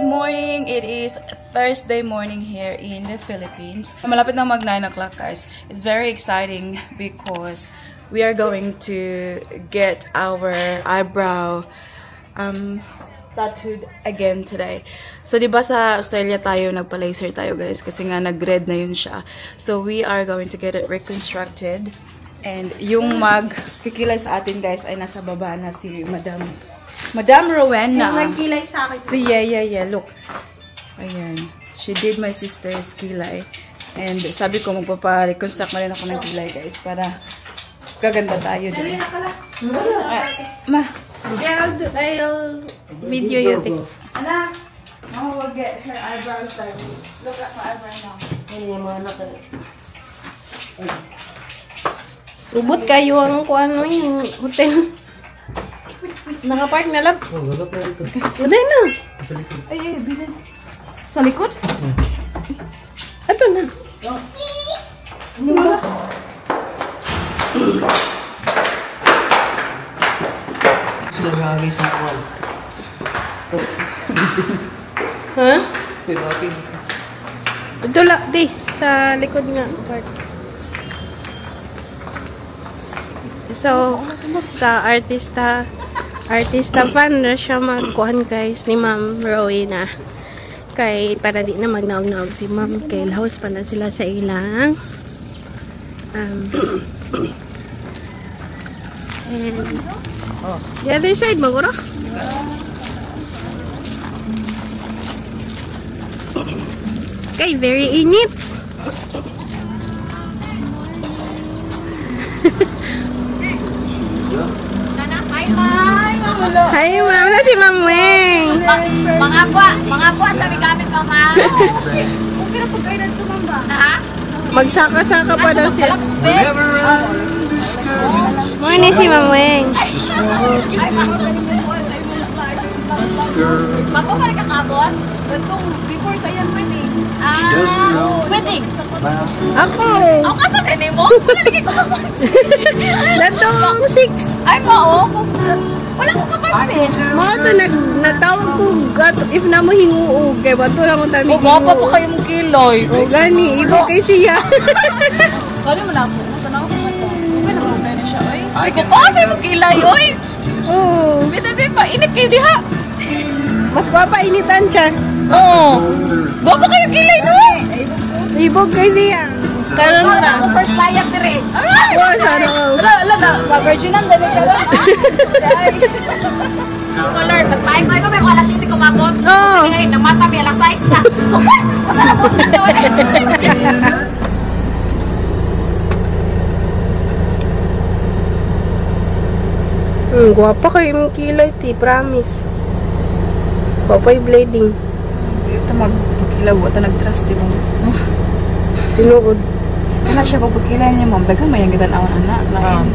Good morning! It is Thursday morning here in the Philippines. Malapit na mag 9 o'clock, guys. It's very exciting because we are going to get our eyebrow tattooed again today. So, di ba sa Australia tayo, nagpa-laser tayo, guys, kasi nga nag-red na yun siya. So, we are going to get it reconstructed. And yung magkikilay sa atin, guys, ay nasa baba na si Madam Rowena. Yung nagkilay sa akin. Si, yeah. Look. Ayan. She did my sister's kilay. And sabi ko, magpapa-reconstruct na rin ako ng kilay, guys, para gaganda tayo din. Ma. Yeah, I'll video you. Anak, Mama will get her eyebrows done. Look at my eyebrow now. Ubot kayo ang kuan mo yung hotel. Nakapark na lang. Oh, wala pa dito. Wala na. Sa likod. Ay, ay, bilin. Sa likod? Ito na. Ano ba? Sila lagi sa kuwan. Ha? Pero Ito lang, di. Sa likod nga. Park. So, sa artista fan na siya magkuhan, guys, ni Ma'am Rowena. Kay, para di na magnaog-naog si Ma'am. Kay house pa na sila sa ilang. And the other side, maguro? Okay, very init. Hi, ma'am. Wala si Ma'am Weng. Mga buwa, sabi gamit, mama. Okay na pag-guidance ko, ma'am ba? Magsaka-saka pa daw siya. Morning si Ma'am Weng. Bago pa rin kakabot? Batong before sa iyang wedding. Ah, wedding. Ako. Ako ka sa nene mo? Wala lagi ko kapansin. Datong 6. Ay, mao. Wala ko kapansin. Mga to, natawag ko if na mo hinguog. Kaya bato lang kung tami O, gapa pa kayong kiloy. O, gani. Ibo kay siya. Sorry mo na ako. Tanaw ko na to. Okay na tayo na siya, oy. Ay, ko pa sa imong kilay, oy. Oo. Bitabi pa, init kayo diha. Mas gwapa initan siya. Oo. Gwapa kayong kilay, no? Ibog kay siya. Karon na. Ako first layag dire. Ay! Wow, sana all. Wala, wala na. Virginan, dali ka lang. Scholar, magpaay ko, may alas 7 kumabot. Oo. Sige, ay, namata, may alas 6 na. Basta na po. Gwapa kayo yung kilay, ti. Promise. Gwapa yung blading. Ito magpakilaw. Ito nag-trust, di ba? Sinuod. Kana siya pagpakilay niya, ma'am. Daghang mayang gitan-awan, anak. Lain.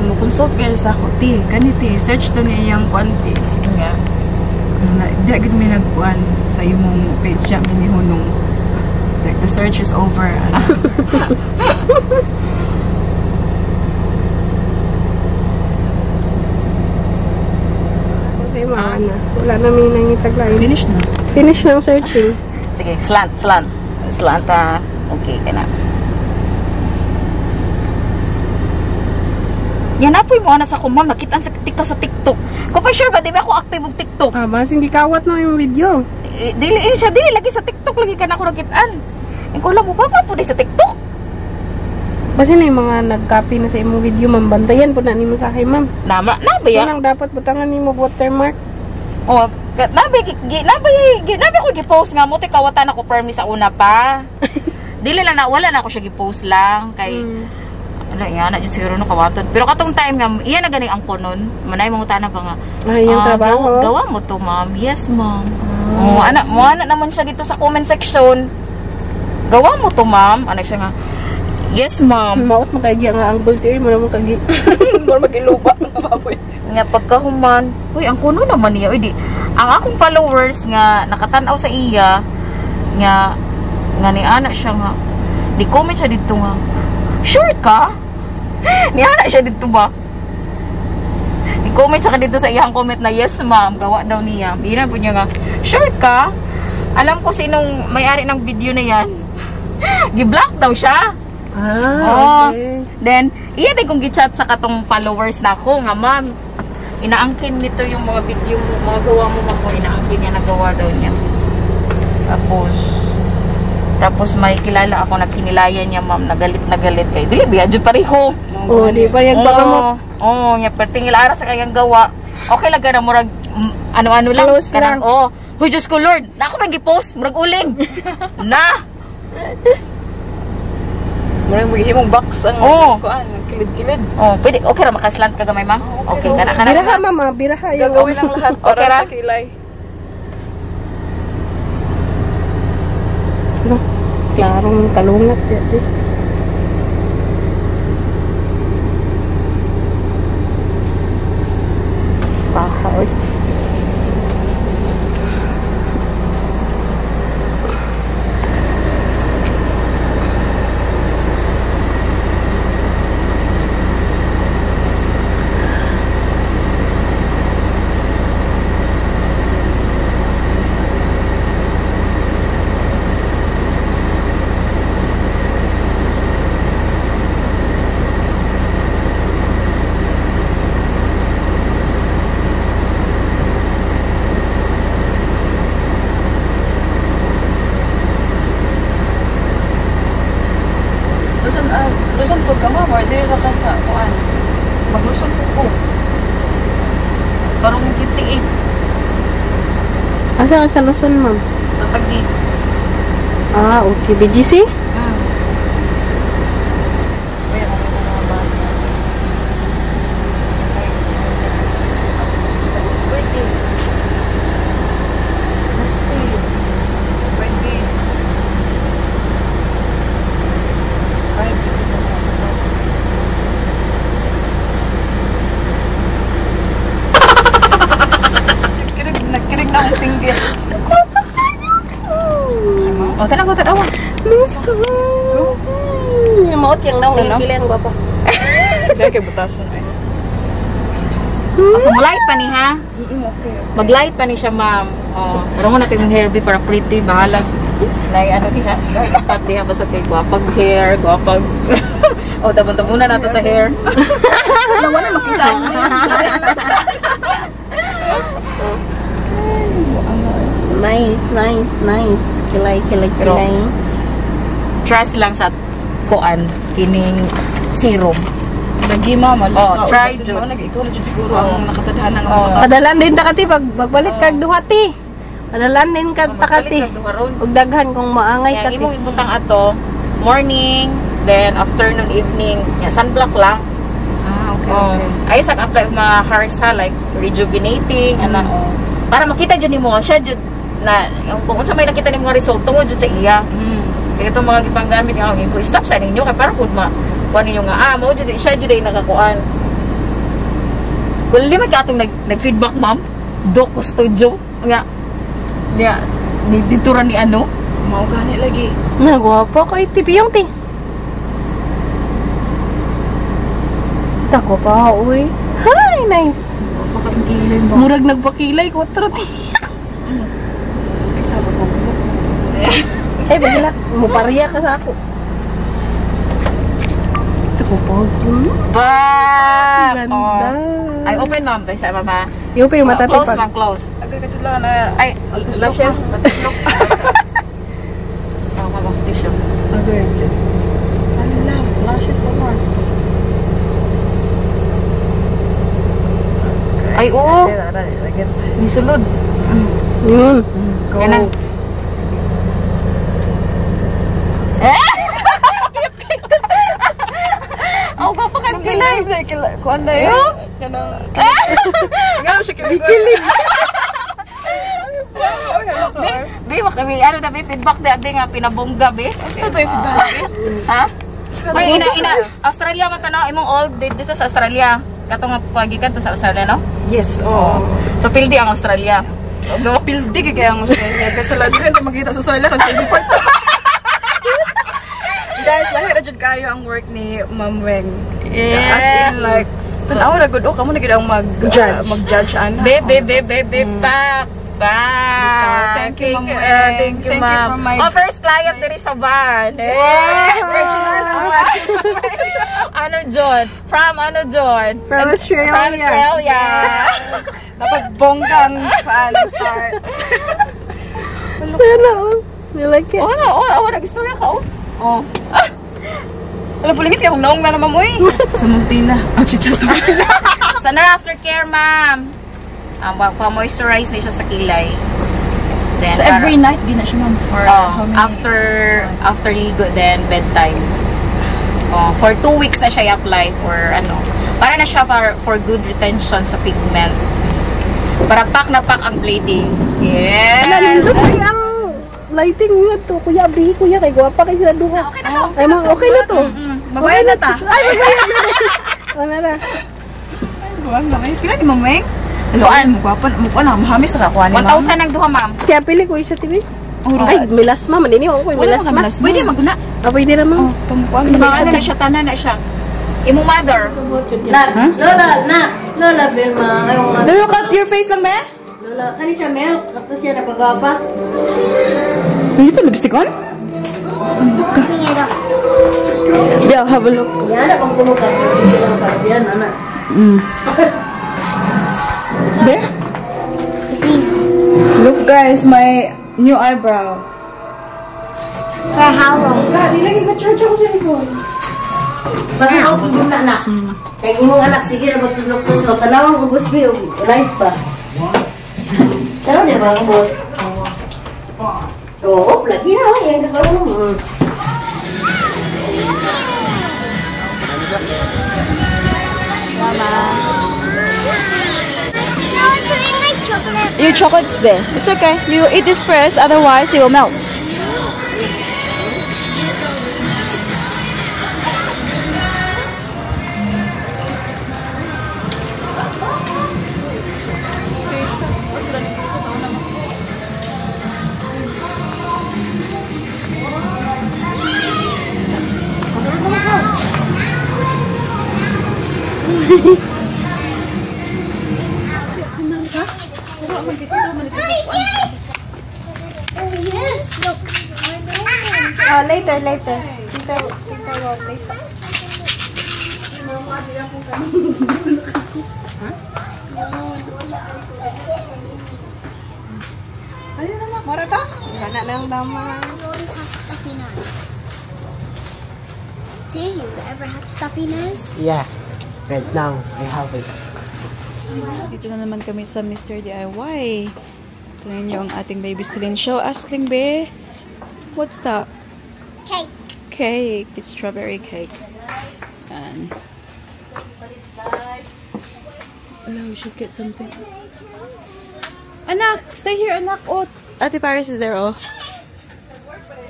Mo-consult kayo sa ako, ti. Ganiti, search to niya iyang kuan, ti. Na, di agad may nagkuan sa imong page siya, minihunong. Like, the search is over. Ano. Okay, maana. Wala na may nangitaglain. Finish na. Finish na ang searching. Sige, slant, slant. Slant, ah. Okay, ka na. Yan na po yung mga nasa ko, ma'am. Nakita sa tika sa TikTok. Kung pa sure ba, di ba ako active og TikTok? Ah, bas hindi kawat na yung video. Eh, dili, eh, siya, dili. Lagi sa TikTok, lagi ka na ako nakitaan. Ang kulang mo pa po sa TikTok. Basta na yung mga nag-copy na sa imong video, ma'am. Bantayan po na nimo sa akin, ma'am. Nama, na ba Ito ya? lang dapat butangan nimo watermark. Oh, nabi ko gi-post nga mo, kawatan ako permi sa una pa. Dili lang na, wala na ako siya gi-post lang. Kay, ano, yan, na siguro no kawatan. Pero katong time nga, iyan na ganing ang konon. Manay mga utana pa nga. Ay, yung trabaho. Gawa mo to, ma'am. Yes, ma'am. Oh, ana, mo ana naman siya dito sa comment section. Gawa mo to, ma'am. Ano siya nga? Yes, ma'am. Maot makagi nga ang bulti mo naman kagi. Mura magiluba ang baboy. Nga pagkahuman, uy, ang kuno naman niya. Uy, di, ang akong followers nga nakatan-aw sa iya nga nga ni ana siya nga di comment siya dito nga, sure ka? Ni ana siya dito ba? Di comment siya dito sa iyang comment na yes ma'am, gawa daw niya. Di na po niya nga, Sure ka? Alam ko sinong may-ari ng video na yan. Gi-block daw siya. Ah, Oo. okay. Then, iya din kong gi-chat sa katong followers na ako nga, ma'am, inaangkin nito yung mga video mo, mga gawa mo, ma'am, ko inaangkin niya, nagawa daw niya. Tapos may kilala ako na kinilayan niya, ma'am, nagalit na galit kay. Dili biya jud pareho. Oh, di ba yung baka mo? Oo, niya pertingil ara sa kayang gawa. Okay lang kana murag ano-ano lang. Close Kanang, lang. Oh, huy Diyos ko Lord, na ako man gi-post, murag uling. Na. Murag maghimong box ang kuan, kilid-kilid. Oh, pwede okay ra makaslant ka gamay, ma'am. Oh, Okay, kana kana. Biraha, mama. Biraha. Yung Gagawin lang lahat para Okay ra? sa kilay. No, klarong kalungat. Dito. Paha, oy. Luzon po ka, ma'am, or dili ra ka sa kuan? Maglusot po ko. Karong 58 Asa ka sa Luzon, ma'am? sa Taguig. Ah, okay. BGC? Pwede. Pwede. Five, isa na. Nagkirig na akong tinggil. Oh, tanaw tanaw. Let's go. Maot yung naong Ano? yung ang gwapa. Dahil kay butasan ay. Oh, so light pa ni ha. Okay. Mag-light pa ni siya, ma'am. Oh, pero mo natin yung hair be para pretty, bahalag. Nay ano diha, dark spot diha basta kay gwapag hair, gwapag. Oh, tabon-tabunan nato sa hair. Wala, wala makita. Nice, nice, nice. Kilay, kilay, kilay. Trust lang sa kuan kining serum. Lagi, ma'am. Oh, try jud. Ikaw na jud siguro ang nakatadhana nga Oh. mga Padalan din ta kati pag magbalik kag duha ti. Padalan din ka ta kati. Magbalik kag duha ron. Ug daghan kung maangay Kaya ka ti. imong ibutang ato morning, then afternoon, evening, ya sunblock lang. Ah, okay, Oh. okay. Ay sa apply og mga hairs ha, like rejuvenating ana oh. Para makita jud nimo siya jud na kung unsa may nakita nimo nga result tungod jud sa iya. Kaya itong mga gipanggamit nga ako stop sa ninyo kay para pud ma kuan ninyo nga mao jud siya jud ay nakakuan. Kung lima ka atong nag-feedback ma'am, Doc Studio nga niya ni dito ra ni ano. Mao gani lagi. Na gwapa kay ti piyong ti. Tako pa uy. Hi, nice. Pakakilay mo. Murag nagpakilay ko ti. Nagsabot ko. Eh, bagila, muparya ka sa ako. Tako pa. Ba! Ganda. Oh. Ay, open ma'am. Sa mama. Yung pa yung mata Close ma'am, close. Agay ka jud lang na. Ay, lashes. Oh, mama, tissue. Agay. Ala, lashes pa more. Ay, oo. Nisulod. Yun. Go. Yan na. Eh? Oh, gwapa kang kilay. Kuan na eh. Kanang. Nga siya kilig. Kilig. Be, be, ano na, be, feedback na, be, nga, pinabongga, be. Ito yung feedback. Ha? Ay, ina, Australia man tanaw, imong old dito sa Australia. Katong nga kuwagikan to sa Australia, no? Yes, oo. So, pildi ang Australia. No? Pildi kay kaya ang Australia. Kasi lagi rin makita sa Australia kasi hindi part. Guys, lahi ra jud kayo ang work ni Ma'am Weng. Yeah. As in like, tanaw ra gud oh, kamo na gid ang mag Judge. mag-judge ana. Be, be, be, be, be, pak, pak. Thank you, Ma'am Weng. Thank you, Thank you ma'am. for my- Oh, first client diri sa van. Eh. Original ang Ano, John? From ano, John? From Australia. From Australia. Dapat bonggang paano start. Pero, you like it? Oh, nag-istorya ka, oh. Oh. Alam, pulingit ka kung naong na naman mo eh. Sa Montina. Oh, chicha sa Montina. So, na aftercare, ma'am. Pa-moisturize na siya sa kilay. Then, So, every night, di na siya, ma'am? Or oh, how many? after ligo, then bedtime. Oh, for 2 weeks na siya i-apply for ano. Para na siya for good retention sa pigment. Para pak na pak ang bleeding. Yes! Nalindot ay ang lighting nga to. Kuya, abrihi kuya. Kay gwapa kay sila duha. Okay na to. Ay, ma, okay na to. Mabayad na ta. Ay, mabayad na. Ano na? Ay, buwang na kayo. Pila ni Ma'am Weng? Alam, mukha mukha na. Mahamis na kakuha ni Ma'am. 1,000 ang duha, ma'am. Kaya pili ko isa TV. Oh, Ay, melasma. Manini ako Wala melasma. ka melasma. Pwede maguna. Ah, pwede na, ma'am. Oh, pamukha. Mga ano na siya, tanan na siya. Imong mother. Na, Lola, na, Lola, Vilma, I want. Look at your face lang, be. Lola, kani siya milk, ato siya napagwapa. Hindi pa lipstick on? Yeah, have a look. Yan, ang kumukat. Hindi lang pa yan, anak. There? Look guys, my new eyebrow. For how long? Di lagi ma-charge ako sa phone. Parang ako kung na, anak. Kay imong anak, sige na magtusok-tusok. Tanawang ubos ba yung life pa? Tanaw niya ba ang ubos? Oo, lagi na. Yan ka karoon. No, I'm doing my chocolate. Your chocolate's there. It's okay. You eat this first, otherwise it will melt. Yes! Look. Oh, later, later. Tita, tita will later. Ayun naman, mara ta? Kana lang tama. I always have stuffy nose. Do you ever have stuffy nose? Yeah. Right now, I have it. Dito na naman kami sa Mr. DIY. Tingnan niyo ang ating baby Celine. Show us, Ling be. What's that? Cake. Cake. It's strawberry cake. And hello, we should get something. Anak, stay here, anak. Oh, Ate Paris is there, oh.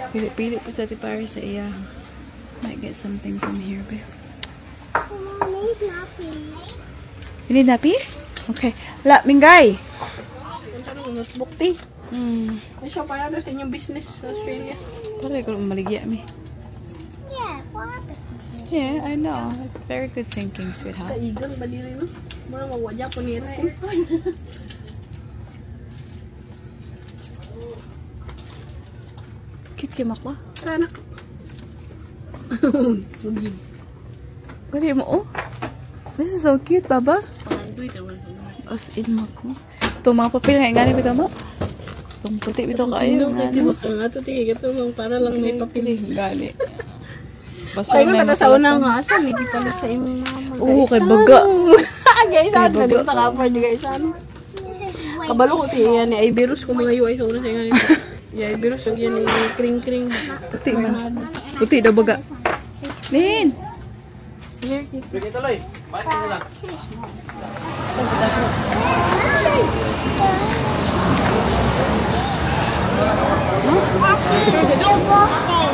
Pili-pili po sa Ate Paris sa iya. Might get something from here, babe. Mom, need nappy. You need nappy? Okay. La, Mingay. Notebook, ti. Ay, siya para sa inyong business sa Australia. Pare ko maligya mi. Yeah, for our businesses. Yeah, I know. That's very good thinking, sweetheart. Kaigang, baliri, no? Mura magwadya po nila, eh. Cute kay makwa. Tara na. Gani mo, oh. This is so cute, Baba. As in, mako. Ito, mga papel nga. Ngani, bitaw mo? Itong puti, bitaw kayo. Nga to, tingin ito lang para lang may papel. Gali. Basta Ay, may sa una nga. Asa, hindi pala sa imong mama. Oo, kay baga. Guys, ano? Dito naka-afford ni guys, ano? This is way Kabalo ko siya ni Iberus kung mga UI sa una sa ingan nito. Ya Iberus ang yan ni kring kring. Puti man. Puti daw baga. Lin! Bigay tuloy. Bakit ka lang? too small. Happy your birthday.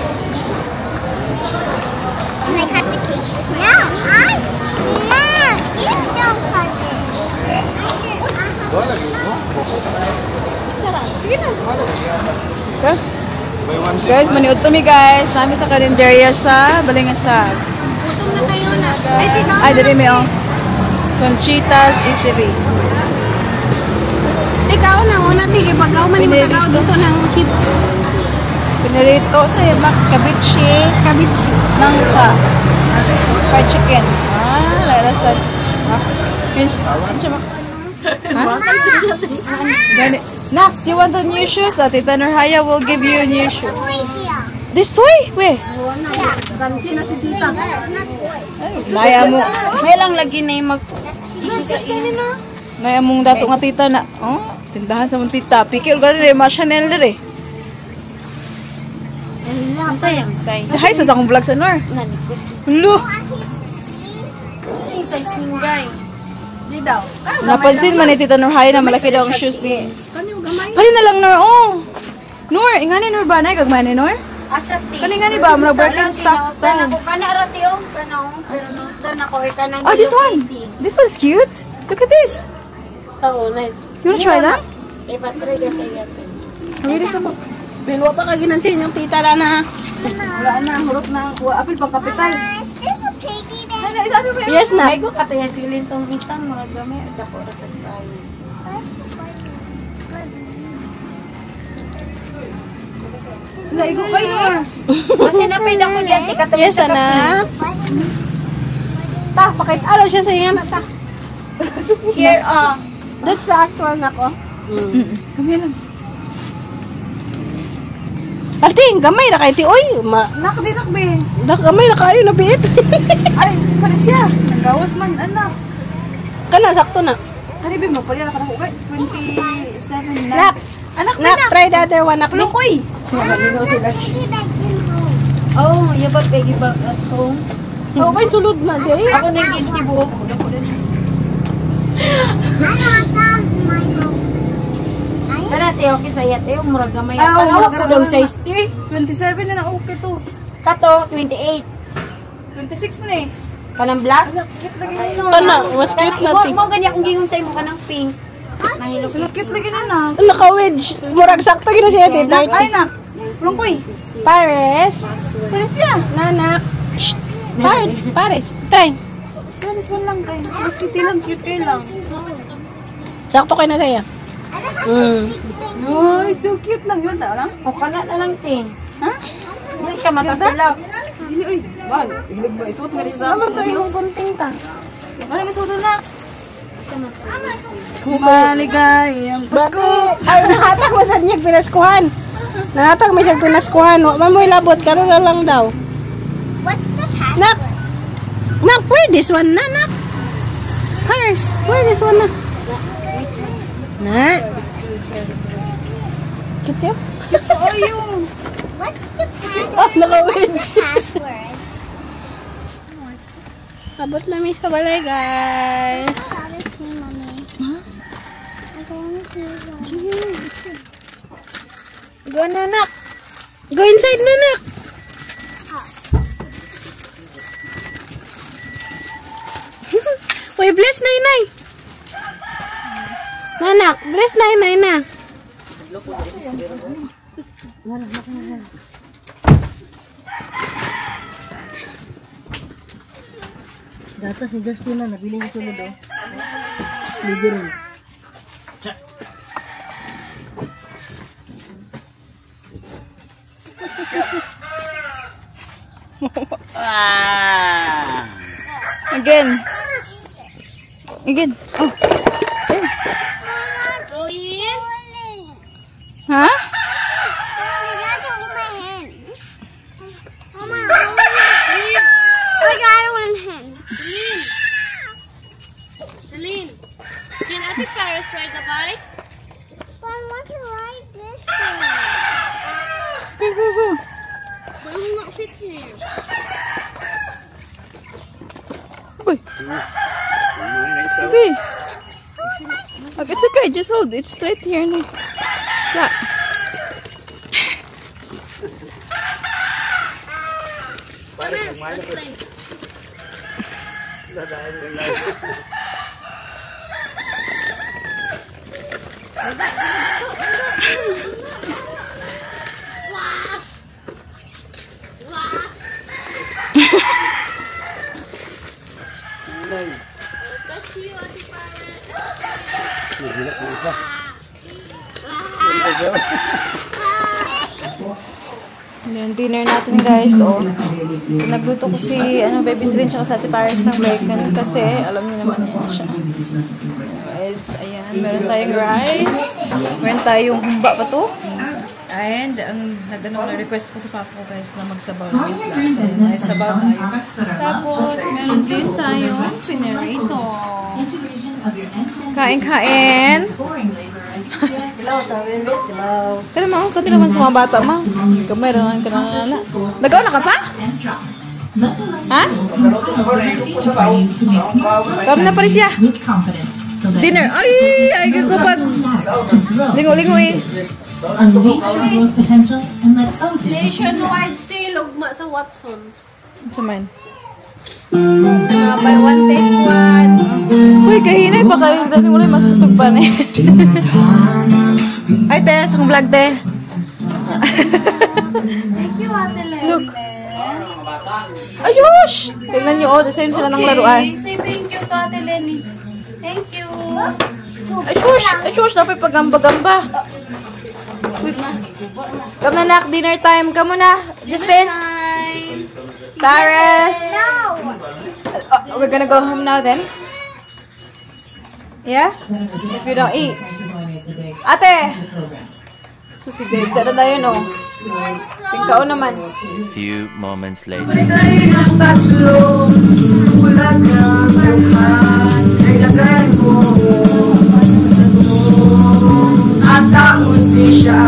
Can I cut the cake? No, I. Mom, you don't cut it. Guys, maniud to mi guys. Nami sa karinderya sa Balingasag. Ay, dili mi oh. Conchitas Eatery. Kaon ang una ti kay pagkaon man ni matagaw dito ng chips. Pinirito sa Max Cabiche. Cabiche. Nangka. Fried chicken. Ah, larasan. Fish. Gani. Nak, you want the new shoes? Tita Nurhaya will give you new shoes. This toy? Where? Naya mo. May lang lagi na yung mag... Naya mong dato nga tita na. Oh, tindahan sa mong tita. Pikil gani rin, ma Chanel rin. Ang size. Hi sa akong vlog sa Nur. Hulo. Ang size ng guy. Di daw. Napansin man ni Tita Nurhaya na malaki daw ang shoes ni. Kani na lang Nur, oh. Nur, ingani Nur ba na gagmay ni Nur? Asa ti? Kani ngani ba murag Birkenstock style. Ako kana ra ti oh, kana oh. Pero kanang Oh, this one. This one's cute. Look at this. Oh, nice. You wanna try that? Ipatry ka sa iya. Really sa Bilwa pa ka ginansin yung tita na na. Wala na, hurot na. Apil pang kapital. Is this a piggy bank? Yes na. May ko kataya silin tong isang murag gamay dako ra sa kayo. Where's the first one? Laigo kayo. Kasi napay dako diyan ti kataya Yes na. Ta, pakita alaw siya sa iya na ta. Here oh. That's the actual nako. Kami lang. Ate, gamay na kay ti oy. Ma, Nak, di nak be. dak gamay na kayo na biit. Ay, palit siya. Gawas man, anak. Kana sakto na. Kani be mo palit na ko kay 27 na. Nak, Anak, nak, try the other one nak. Lukoy. Piggy bank in home. Oh, you bought piggy bank at home. Oh, may sulod na di. Ako nang gintibuok. I want that in my home. Kana ti okay sa iya ti murag gamay. Ah, Tanawa murag ko daw gamay. size ti. 27 na na okay to. Kato 28. 26 man eh. Kanang black? Anak, cute lagi na. Kana, mas cute na ti. Mo gani akong gingon sa imo kanang pink. Mahilo. Anak, cute lagi na na. Naka-wedge. Murag sakto gina siya ti. Ay, nak. Lungkoy. Pares. Palit siya. Nanak. Shh. Pares, pares. Try. This one lang guys. Cute lang, cute kayo lang. Sakto kay na siya. Ay, so cute lang yun. Tao lang. O kana na lang ti. Ha? Dili siya matapilak. Dili, uy. Wag. Hilig ba? Isuot nga rin sa Tama to yung gunting ta. Ano yung isuot na? Maligayang Pasko. Ay, nahatag mo sa niya pinaskuhan. Nahatag mo siya pinaskuhan. Wa man mo'y labot. Karon na lang daw. What's the password? Nak! Nak, wear this one na, nak! Paris, wear this one na. Na. Cute yun? What's the password? Oh, naka-wedge. Password. Abot na mi sa balay, guys. I want to see mommy. I don't want to see. Go na, nak. Go inside na, nak. Uy, bless na, inay. Nanak, bless na, inay na. Gata si Justin na, nabili niya sulod oh. Libre rin. Again. Again. Oh. Eh. Ha? You got to hold my hand. Mama, I got one hand. Celine, can Ate Paris ride the bike? But I want to ride this thing. Go, go, go. But it will not fit here. Okay. Okay. Okay, it's okay. Just hold. It's straight here. No. Yeah. Let's play. Touch you, Ate Paris. Yung dinner natin, guys. Oh. Nagluto ko si ano, Baby Celine tsaka sa Ate Paris ng bacon kasi alam niyo naman yan siya. Anyways, ayan. Meron tayong rice. Meron tayong humba pa to. And ang nag-ano ko, request ko sa papa ko, guys, na magsabaw ng isda. So, may sabaw tayo. Tapos, meron din tayong pinirito. Kain, kain. Hello, tawin bit. Hello. Kaya mo, kanila man sa mga bata ma. Kamay ra lang ka na na. Nagaw na ka pa? Ha? Kam na pa rin siya. Dinner. Ay, ay ko pag lingo-lingo eh. Unleash your growth potential and let Odin Nationwide sale, ugma sa Watsons. Unsa man? Mga buy one take one. Uy, kahinay pa kayo. Dali mo mas kusog pa ni. Ay, te, sa akong vlog, te. Thank you, Ate Len. Look. Ayush! Tingnan niyo, oh, the same sila ng laruan. Say thank you to Ate Lenny. Thank you. Ayush! Ayush! Dapat pagamba-gamba. Come na, nak. Dinner time. Come na. Justin. Time. Paris. No. We're gonna go home now then. Yeah? If you don't eat. Ate! Susi, date na tayo, no? Tingkao naman. Few moments later. Tatlo, wala kang daghan, kailangan mo. At tapos di siya.